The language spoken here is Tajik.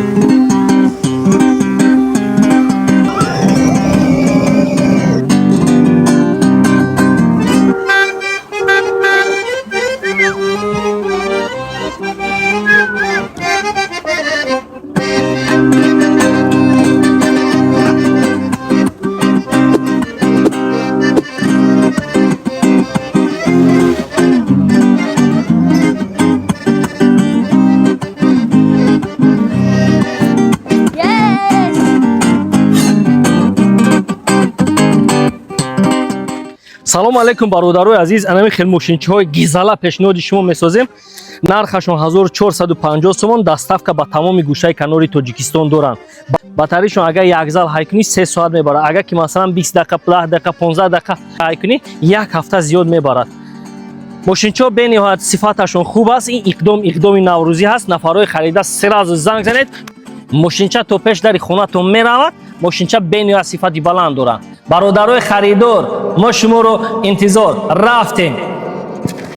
Yes! Салому алейкум, бародарои азиз. Анами хел мошинчиҳои гизала пешниҳоди шумо месозем. Нархашон 1450 сомон, доставка ба тамоми гӯшаи канори Тоҷикистон доранд. Батаришон агар як зал ҳай кунӣ, 3 соат мебарад, агар ки масалан 20 дақиқа, 10 дақиқа, 15 дақиқа ҳай кунӣ, як ҳафта зиёд мебарад. Мошинчиҳо бениҳоят сифаташон хуб аст. Ин иқдом иқдоми наврӯзӣ ҳаст. Нафарҳои харида сразу занг занед, мошинча то пеш дари хонатон меравад. Мошинча бениҳоят сифати баланд дорад. Бародарои харидор, мо шуморо интизор рафтем.